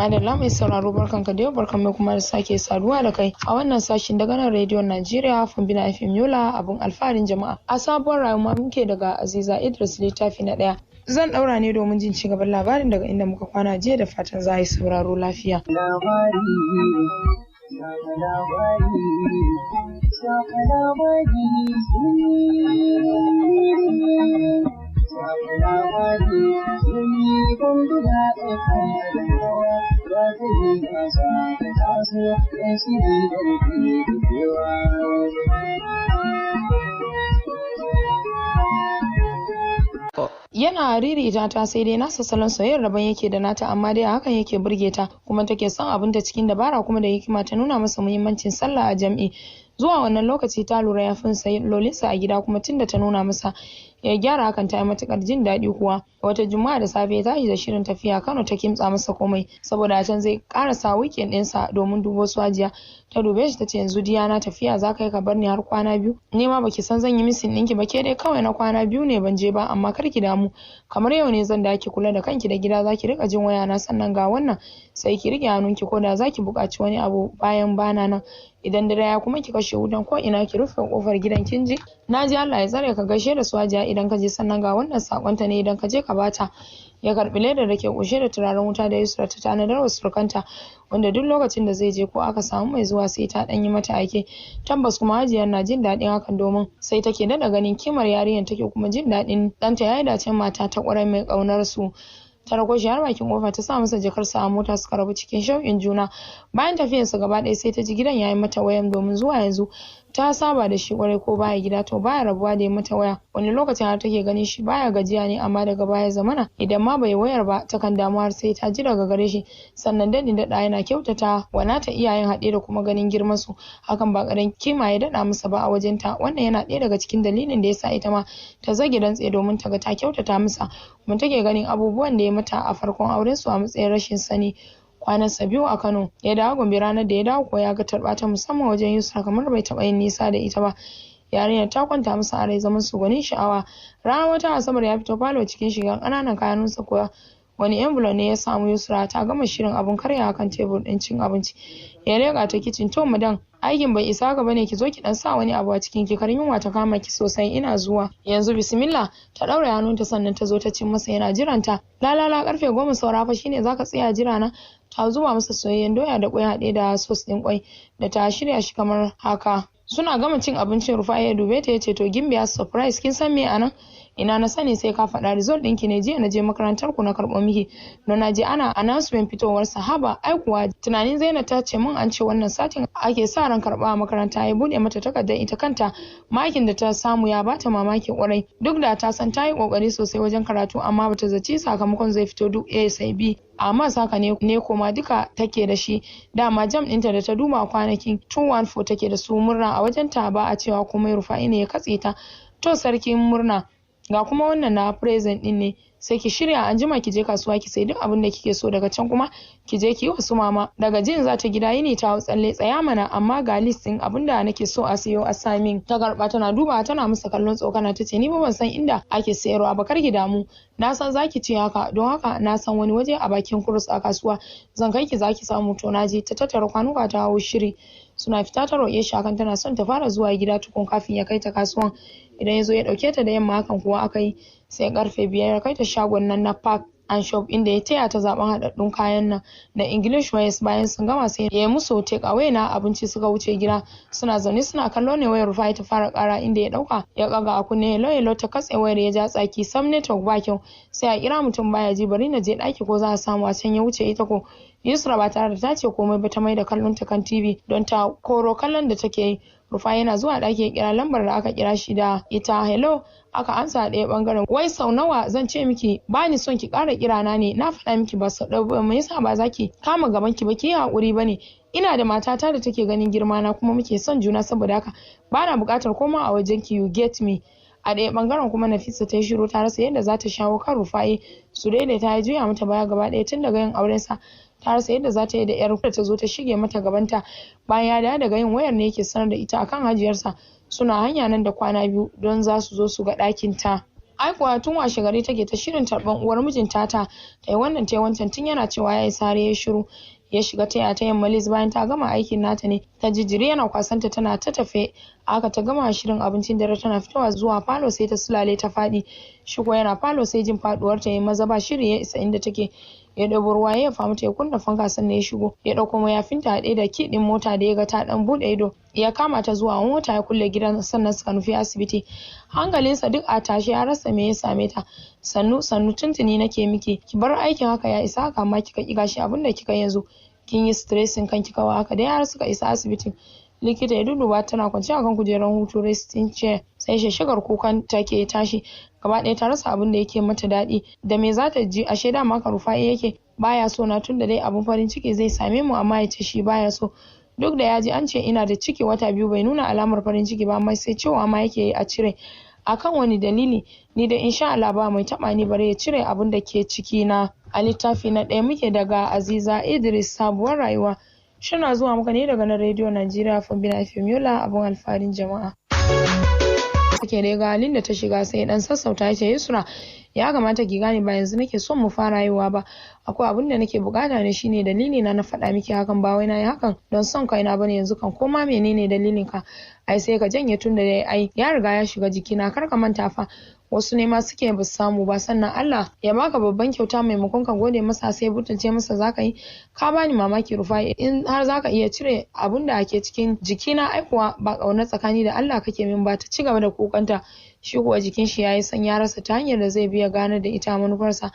Madalla mai sauraro, barkanka da yau, barkan mai kuma da sake saduwa da kai a wannan sashin daga nan Rediyon Najeriya Fombina FM Yola, abun alfaharin jama'a. A sabuwar rayuwa muke daga Aziza Idris, littafi na ɗaya. Zan ɗaura ne domin jin ci gaban labarin daga inda muka kwana jiya, da fatan za a yi sauraro lafiya. Yana ririta ta, sai dai nasa salon soyayyar daban yake da nata, amma dai a hakan yake burge ta, kuma take son abinta. Cikin dabara kuma da hikima ta nuna masa muhimmancin sallah a jam'i. Zuwa wannan lokaci ta lura ya fi lolinsa a gida, kuma tunda ta nuna masa ya gyara hakan, ta yi matukar jin daɗi kuwa. Wata Juma'a da safe ya tashi da shirin tafiya Kano, ta kimtsa masa komai saboda a can zai karasa weekend ɗinsa domin dubo su Hajiya. Ta dube shi ta ce, "Yanzu diyana, tafiya za ka yi ka bar ni har kwana 2? Ni ma baki san zan yi missing ɗinki ba. Ke dai kawai na kwana 2 ne ban je ba, amma kar ki damu, kamar yau ne zan da. Ki kula da kanki da gida, za ki rika jin wayana. Sannan ga wannan, sai ki rike hannunki ko da za ki buƙaci wani abu bayan bana nan. Idan dare ya kuma, ki kashe wutan ko ina, ki rufe kofar gidan, kin ji?" "Na ji, Allah ya tsare ka. Gaishe da su Hajiya idan ka je. Sannan ga wannan, sakonta ne, idan ka je ka bata." Ya karbi ledar da ke kunshe da turaren wuta da Yusra ta tanadar wa surukanta, wanda duk lokacin da zai je ko aka samu mai zuwa, sai ta dan yi mata aike. Tabbas kuma Hajiyar na jin daɗin hakan, domin sai take daɗa ganin kimar yarinyar, take kuma jin daɗin ɗanta yayi dacen mata ta ƙwarai mai ƙaunar su. Ta rako shi har bakin kofa, ta sa masa jakarsa a mota, suka rabu cikin shauƙin juna. Bayan tafiyarsa gaba ɗaya sai ta ji gidan yayi mata wayan, domin zuwa yanzu ta saba da shi kwarai. Ko baya gida, to baya rabuwa da ya mata waya. Wani lokacin har take ganin shi baya gajiya ne, amma daga baya zamana idan ma bai wayar ba, takan damu har sai ta ji daga gare shi. Sannan daɗin daɗa yana kyautata wa nata iyayen, haɗe da kuma ganin girman su. Hakan ba ƙaran kima ya daɗa masa ba a wajenta. Wannan yana ɗaya daga cikin dalilin da yasa ita ma ta zage dantse domin ta ga ta kyautata masa, kuma take ganin abubuwan da ya mata a farkon auren su a matsayin rashin sani. Kwanansa 2 a Kano ya dawo Gombe. Ranar da ya dawo ko ya ga tarba ta musamman wajen Yusra, kamar bai taɓa yin nisa da ita ba. Yarinyar ta kwanta masa a rai, zaman su gwanin sha'awa. Ranar wata Asabar ya fito falo cikin shigan ƙananan kayanunsa kuwa, wani envelope ne ya samu Yusra ta gama shirin abun karyawa kan tebur ɗin cin abinci. Ya leƙa ta kicin. "To madam, aikin bai isa haka bane, ki zo ki dan sa wani abu a cikin ki, kar yunwa ta kama ki sosai. Ina zuwa yanzu, bismillah." Ta daure hannunta, sannan ta zo ta cin masa yana jiranta. "Lalala, karfe 9 saura fa, shine zaka tsaya jira na?" Ta zuba masa soyayyen doya da kwai haɗe da sauce ɗin kwai da ta shirya shi kamar haka. Suna gama cin abincin, Rufai ya dube ta yace, "To gimbiya, surprise, kin san me anan?" "Ina na sani, sai ka faɗa." "Result ɗinki ne, jiya na je makarantar ku na karɓo miki, don na je ana announcement fitowar sahaba. Ai kuwa tunanin Zainab ta ce mun an ce wannan satin ake sa ran karɓa a makaranta." Ya buɗe mata takardar. Ita kanta makin da ta samu ya bata mamaki kwarai. Duk da ta san ta yi kokari sosai wajen karatu, amma bata zaci sakamakon zai fito duk A sai B. Amma saka ne ne koma duka take da shi. Dama JAMB ɗinta da ta duba kwanakin 214 take da su. Murna a wajen ta ba a cewa komai. Rufa'i ne ya katse ta, "To sarkin murna, ga kuma wannan na present din ne. Sai ki shirya an jima ki je kasuwa ki sai duk abin da kike so. Daga can kuma ki je ki yi wasu mama." Daga jin za ta gida yini, ta hau tsalle, "Tsaya mana, amma ga list din abin da nake so a siyo a samin." Ta karba tana duba, tana masa kallon tsokana, tace, "Ni ba ban san inda ake sayarwa ba." "Kar ki damu, na san zaki ce haka, don haka na san wani waje a bakin kurus a kasuwa, zan kai ki, zaki samu." "To naji." Ta tattara kwanuka ta hau shiri. Suna fita ta roƙe shi akan tana son ta fara zuwa gida tukun kafin ya kai ta kasuwan, idan ya zo ya ɗauke ta da yamma. Hakan kuwa aka yi. Sai karfe 5 ya kai ta shagon nan na Park and Shop, inda ya taya ta zaben haɗaɗɗun kayan nan da English wears. Bayan sun gama, sai ya yi musu take away na abinci, suka wuce gida. Suna zaune suna kallo ne wayar Rufai ta fara kara, inda ya dauka ya kaga a kunne. "Hello, hello." Ta katse wayar. Ya ja tsaki, "Sam network ba kyau, sai a kira mutum baya ji. Bari na je daki ko za a samu a can." Ya wuce. Ita ko Yusra ba tare da ta ce komai ba, ta mai da kallon ta kan TV don ta koro kallon da take yi. Rufai yana zuwa ɗaki ya kira lambar da aka kira shi da ita. "Hello," aka ansa a ɗaya bangaren. "Wai sau nawa zan ce miki ba ni son ki ƙara kira na ne? Na faɗa miki ba sau ɗaya ba, me yasa ba za ki kama gaban ki ba, ki yi haƙuri ba ne? Ina da matata da take ganin girma na kuma muke son juna, saboda haka ba na buƙatar koma a wajen ki, you get me?" A ɗaya bangaren kuma Nafisa ta yi shiru, ta rasa yadda za ta shawo kan Rufa'i su daidaita. Ya juya mata baya gaba ɗaya tun daga yin aurensa. Ta rasa yadda za ta yi da yar da ta zo ta shige mata gabanta. Bayan ya dawo daga yin wayar ne yake sanar da ita akan hajiyarsa suna hanya nan da kwana 2, don za su zo su ga ɗakin ta. Ai kuwa tun washe gari take ta shirin tarban uwar mijinta ta yi wannan ta yi wancan, tun yana cewa ya yi sare ya shiru. Ya shiga taya ta yamma Liz bayan ta gama aikin nata ne ta jijjiri yana kwasanta tana ta tafe. Aka ta gama shirin abincin dare tana fitowa zuwa falo sai ta sulale ta faɗi. Shigo yana falo sai jin faduwar ta yi maza ba shiri ya isa inda take. Ya ɗebo ruwa ya famu ta ya kunna fanka sannan ya shigo ya ɗauko mayafinta haɗe da ki ɗin mota da ya ga ta ɗan buɗe ido, ya kama ta zuwa mota ya kulle gidan sannan suka nufi asibiti. Hankalinsa duk a tashe ya rasa me ya same ta. Sannu sannu, tuntuni nake miki ki bar aikin haka, ya isa haka, amma kika ki, gashi abin da kika yanzu kin yi stressing kanki kawai. Haka dai har suka isa asibitin. Likita ya duduba, tana kwance akan kujerar hutu, resting chair, sai sheshegar kukan take tashi. Gaba ɗaya ta rasa abin da yake mata daɗi da me za ta ji. Ashe dama ka Rufa'i yake baya so na, tunda dai abun farin ciki zai same mu amma ya ce shi baya so. Duk da ya ji an ce ina da ciki wata 2 bai nuna alamar farin ciki ba, amma sai cewa ma yake yi a cire. Akan wani dalili? Ni da insha Allah ba mai taba ni bare ya cire abun da ke ciki na. A littafi na ɗaya muke daga Aziza Idris, Sabuwar Rayuwa. Shina zuwa muka ne daga na Radio Najeriya Fombina FM Yola, abun alfarin jama'a. Ke dai ga halin da ta shiga sai dan sassauta ya ce, Yusra, ya kamata ki gane ba yanzu nake son mu fara haihuwa ba, akwai abin da nake bukata ne, shine dalili na na faɗa miki hakan, ba wai na yi hakan don son kaina bane. Yanzu kan koma menene dalilin ka, ai sai ka janye, tun da dai ai ya riga ya shiga jikina. Kar ka manta fa wasu ne ma suke ba su samu ba. Sannan Allah ya baka babban kyauta, maimakon ka gode masa sai butulce masa zaka yi. Ka bani mamaki Rufai, in har zaka iya cire abun da ake cikin jikina, ai kuwa ba ƙaunar tsakani da Allah kake min ba. Ta ci gaba da kukanta, shi kuwa jikin shi yayi san ya rasa ta hanyar da zai biya gane da ita manufarsa.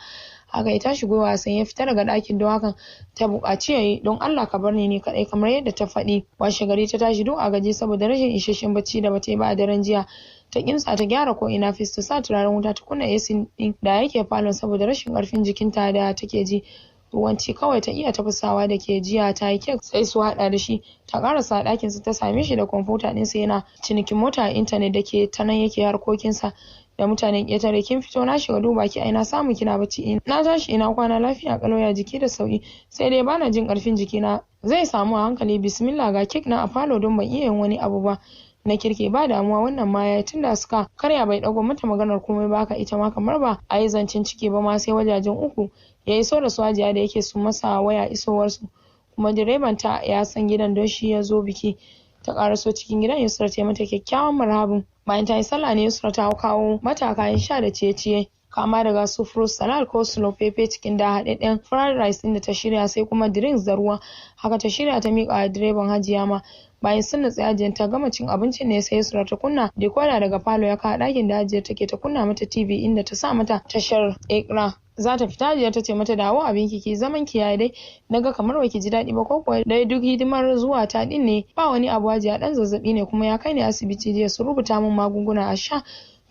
Haka ya tashi gwiwa sai ya fita daga ɗakin, don hakan ta buƙaci yayi, don Allah ka bar ni ni kaɗai, kamar yadda ta faɗi. Washe gari ta tashi duk a gaji saboda rashin isasshen bacci da bata yi ba a daren jiya. Ta kimsa ta gyara ko ina fis, ta sa turaren wuta, ta kunna AC ɗin da yake falon saboda rashin ƙarfin jikinta da take ji. Ruwan ci kawai ta iya tafasawa, da ke jiya ta yi kek sai su haɗa da shi. Ta karasa ɗakin su ta same shi da kwamfuta ɗinsa yana cinikin mota a intanet, da ke ta nan yake harkokinsa da mutanen ƙetare. Kin fito na shiga duba ki, ai na samu kina bacci na tashi. Ina kwana? Lafiya kalau, ya jiki da sauki? Sai dai bana jin ƙarfin jikina. Zai samu a hankali. Bismillah, ga kek na a falo don ban iya yin wani abu ba na kirki. Ba damuwa, wannan ma yayi. Tunda suka karya bai dago mata maganar komai ba, haka ita ma kamar ba a yi zancen ciki ba ma. Sai wajajen 3 ya iso da su Hajiya, da yake su masa waya isowarsu, kuma direban ta ya san gidan don shi ya zo biki. Ta karaso cikin gidan, Yusra ta yi mata kyakkyawan marhabin. Bayan ta yi sallah ne Yusra ta kawo mata kayan sha da ciye-ciye, kama daga su fruit salad ko slow pepper cikin da haɗaɗɗen fried rice ɗin da ta shirya, sai kuma drinks da ruwa. Haka ta shirya ta miƙa wa direban Hajiya ma. Bayan sun nutsi Hajiyar ta gama cin abincin ne sai Yusra ta kunna decoder daga falo ya kawo ɗakin da Hajiyar take, ta kunna mata TV inda ta sa mata tashar Ikra. Za ta fita Hajiyar ta ce mata, dawo abinki ki zaman ki yayi dai, naga kamar baki ji daɗi ba, ko kuwa dai duk hidimar zuwa ta din ne? Ba wani abu Hajiya, dan zazzabi ne kuma ya kai ni asibiti jiya, su rubuta min magunguna a sha.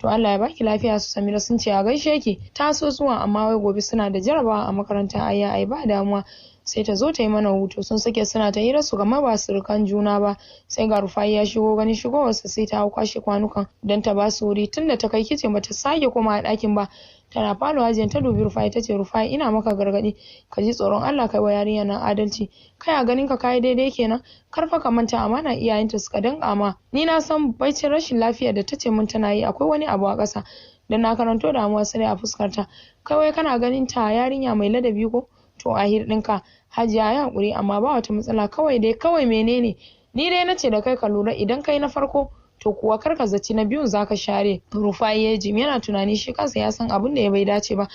To Allah ya baki lafiya, su Samira sun ce a gaishe ki, ta so zuwa amma wai gobe suna da jarabawa a makaranta. Ayya, ai ba damuwa, sai ta zo ta yi mana hutu. Sun sake suna ta hira su kamar ba surukan juna ba sai ga Rufai ya shigo. Ganin shigowarsa sai ta hau kwashe kwanukan don ta ba su wuri. Tunda ta kai kicin bata sake koma a ɗakin ba, tana falo Hajiyar ta dubi Rufai ta ce, Rufai, ina maka gargaɗi, ka ji tsoron Allah, kai wa yarinya nan adalci. Kai a ganin ka kai daidai kenan? Kar fa ka manta amana iyayenta suka danka ma. Ni na san baicin rashin lafiya da ta ce mun tana yi akwai wani abu a ƙasa, dan na karanto damuwa sai a fuskarta. Kai wai kana ganin ta yarinya mai ladabi ko? To a ɗinka Hajiya ya hakuri, amma ba wata matsala, kawai dai kawai menene ni dai nace da kai ka lura, idan kai na farko to kuwa kar ka zaci na biyun zaka share. Rufai ya jim yana tunani, shi kansa ya san abin da ya bai dace ba,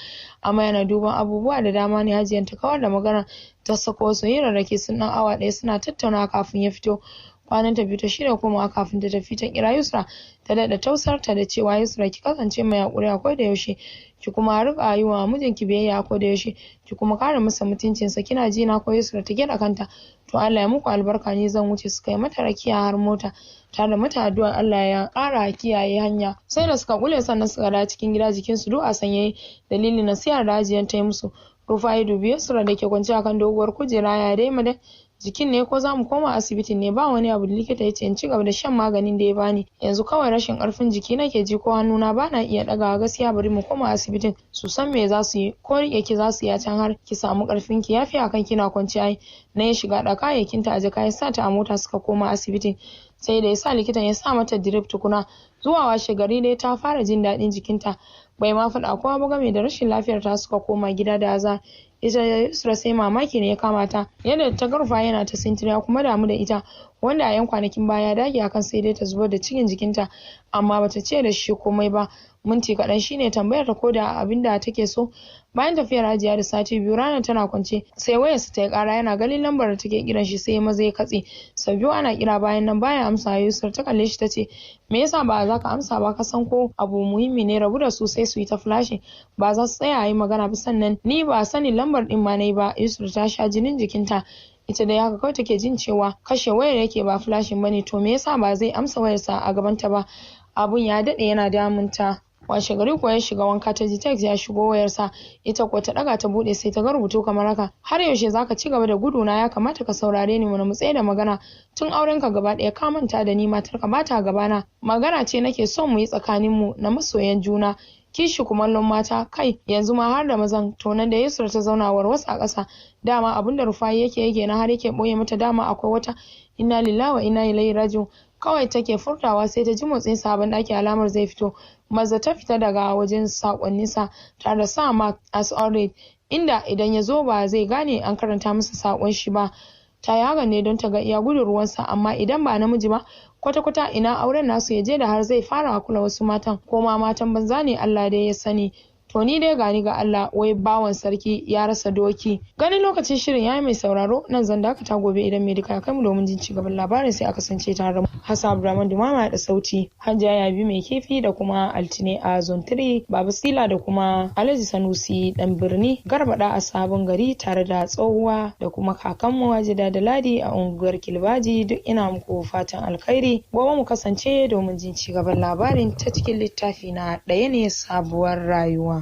amma yana duban abubuwa da dama ne. Hajiyan ta kawar da magana ta sako wasu hirarraki sun dan awa ɗaya suna tattaunawa kafin ya fito. Kwanan ta 2 ta shirya komawa. Kafin ta tafi ta kira Yusra ta daɗa tausar ta da cewa, Yusra, ki kasance mai hakuri a koda yaushe, ki kuma riƙa yi wa mijinki biyayya a koda yaushe, ki kuma kare masa mutuncinsa. Kina ji na ko? Yusra ta gyaɗa kanta. To Allah ya muku albarka, ni zan wuce. Suka yi mata rakiya har mota tare da mata addu'ar Allah ya ƙara kiyaye hanya. Sai da suka kule sannan suka dawo cikin gida, jikinsu duk a sanyaye dalilin nasihar da Hajiyan ta yi musu. Rufai dubi Yusra da ke kwance akan doguwar kujera. Ya dai madan jikin ne, ko za mu koma asibitin ne? Ba wani abu da likita ya ce, in ci gaba da shan maganin da ya bani. Yanzu kawai rashin karfin jiki nake ji, ko hannuna bana iya ɗagawa gaskiya. Bari mu koma asibitin su san me za su yi, ko riƙe ki za su yi a can har ki samu karfin ki, yafi akan kina kwance ai. Na ya shiga da kayayyakin ta a jaka ya sa ta a mota suka koma asibitin, sai da ya sa likitan ya sa mata drip tukuna. Zuwa washe gari dai ta fara jin daɗin jikinta. Bai ma faɗa kowa ba game da rashin lafiyar ta suka koma gida da aza. Ita Yusra sai mamaki ne ya kama ta yadda ta garfa yana ta sintiriya kuma damu da ita, wanda a yan kwanakin baya dage akan sai dai ta zubar da cikin jikinta, amma bata ce da shi komai ba. Minti kaɗan shine tambayar ta ko da abin da take so. Bayan tafiyar Hajiya da sati 2, ranar tana kwance sai wayarsa ta yi ƙara, yana ganin lambar da take kiran shi sai maza ya katse. Sau 2 ana kira bayan nan baya amsa. Yusra ta kalle shi ta ce, me yasa ba za ka amsa ba? Ka san ko abu muhimmi ne, rabu da su sai su yi ta flashing, ba za su tsaya a yi magana ba. Sannan ni ba sanin lambar din ma nayi ba. Yusra ta sha jinin jikinta. Ita dai haka kawai take jin cewa kashe wayar yake ba flashing bane, to me yasa ba zai amsa wayarsa a gabanta ba? Abun ya daɗe yana damunta. Washe gari kuwa ya shiga wanka ta ji text ya shigo wayarsa. Ita kuwa ta daga ta bude sai ta ga rubutu kamar haka: har yaushe zaka ci gaba da guduna? Ya kamata ka saurare ni mu tsaye da magana. Tun auren ka gaba ɗaya ka manta da ni, matarka bata gabana. Magana ce nake son mu yi tsakanin mu na masoyan juna. Kishi kumallon mata, kai yanzu ma har da mazan. To nan da Yusra ta zauna warwas a ƙasa. Dama abin da Rufai yake yake na har yake boye mata, dama akwai wata. Inna lillahi wa inna ilaihi raji'un kawai take furtawa. Sai ta ji motsin sabon ɗaki, alamar zai fito. Maza ta fita daga wajen sakonninsa tare da sa mark as unread, inda idan ya zo ba zai gane an karanta masa sakon shi ba. Ta yi hakan ne don ta ga iya gudun ruwansa, amma idan ba namiji ba kwata-kwata ina auren nasu ya je da har zai fara kula wasu matan, ko ma matan banza ne, Allah dai ya sani. To ni dai gani ga Allah, wai bawan sarki ya rasa doki. Ganin lokacin shirin yayi, mai sauraro, nan zan dakata. Gobe idan mai duka ya kai mu domin jin ci gaban labarin, sai a kasance tare da Hassan Abdulrahman Dumama da sauti, Hajiya Yabi mai kifi da kuma Altine a Zone 3, Baba Sila da kuma Alhaji Sanusi dan birni Garbada a Sabon Gari, tare da tsohuwa da kuma kakanmu Hajida da Ladi a unguwar Kilbaji. Duk ina muku fatan alkhairi. Gobe mu kasance domin jin ci gaban labarin ta cikin littafi na Ɗaya ne Sabuwar Rayuwa.